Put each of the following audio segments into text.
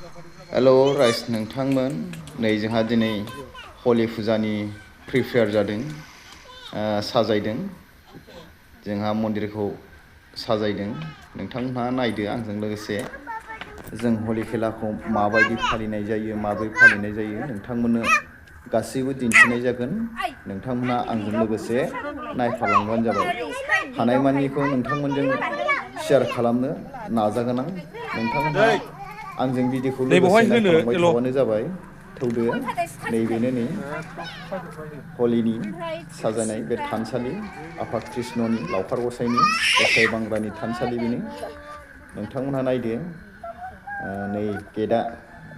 हेल' rice नोंथांमोन नै जोंहा दिनै हलि फुजानि प्रिपेयार जादों साजायदों जोंहा मन्दिरखौ साजायदों नोंथांमोनहा नायदो आंजों लोगोसे जों हलि खेलाखौ माबायदि फालिनाय जायो माबोरै फालिनाय जायो नोंथांमोननो गासैबो दिन्थिनाय जागोन नोंथांमोनहा आंजों लोगोसे नायफालांबानो जाबाय हानायमानिखौ नोंथांमोनजों शेयार खालामनो नाजागोन आं नोंथांमोनहा आंजों भिडिअखौ लोगोसे नायफालांबाय थाबानो जाबाय थौदो नैबेनो नै हलिनि साजायनाय बे थानसालि आफा कृष्णनि लावखार गसाइनि गसाइ बांग्रानि थानसालि बेनो नोंथांमोनहा नायदो नै गेटआ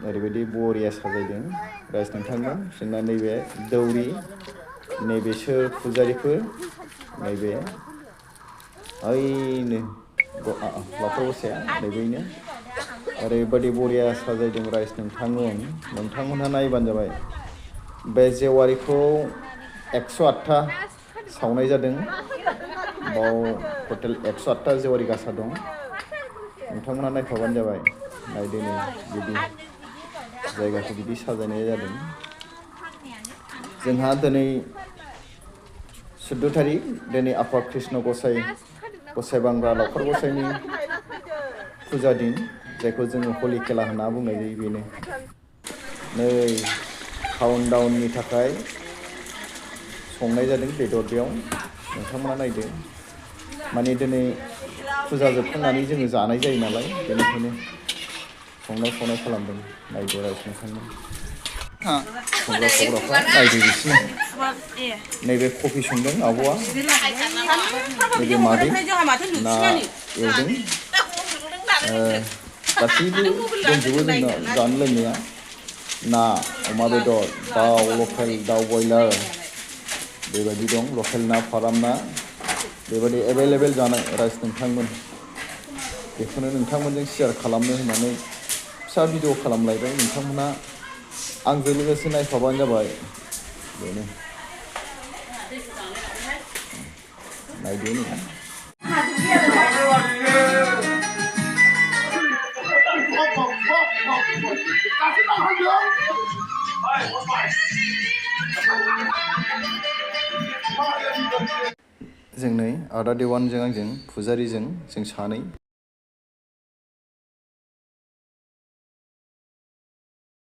ओरैबायदि बरिया साजायदों राइस नोंथांमोन जोंना नैबे दौरि नैबेसोर फुजारिफोर नैबे ओइनो लावखार गसाया नैबेनो ओरैबायदि बरिया साजायदों राइस नोंथांमोनहा नायबानो जाबाय बे जेवारिखौ 108था सावनाय जादों बाव टटेल 108था जेवारि गासा दं नोंथांमोनहा नायफाबानो जाबाय नायदो नै बिदि जायगाखौ बिदि साजायनाय जादों जोंहा दिनै 14 थारिख दिनै आफा कृष्ण गसाइ बांग्रा लावखार गसाइनि फुजा दिन जायखौ जोङो हलि खेला होनना बुंनाय जायो बेनो नै काउन्टडाउननि थाखाय संनाय जादों बेदर बेयाव नोंथांमोना नायदो माने दिनै फुजा जोबखांनानै जोङो जानाय जायो नालाय बेनिखायनो संनाय खावनाय खालामदों नायदो राइस नोंथांमोन संग्रा खावग्राफ्रा नायदो बिसिनो नैबे कफि संदों आब'आ नैबे मादै ना एवदों गासैबो दंजोबो जोंना जानो लोंनाया ना अमा बेदर दाउ लकेल दाउ बयलार बेबायदि दं लकेल ना फाराम ना बेबायदि एभेलेबेल जानाय राइस नोंथांमोन बेखौनो नोंथांमोनजों शेयार खालामनो होननानै फिसा भिडिअ खालामलायबाय नोंथांमोनहा आंजों लोगोसे नायफाबानो जाबाय बेनो नायदो नै जों नै आदा देवानजों आंजों फुजारिजों जों सानै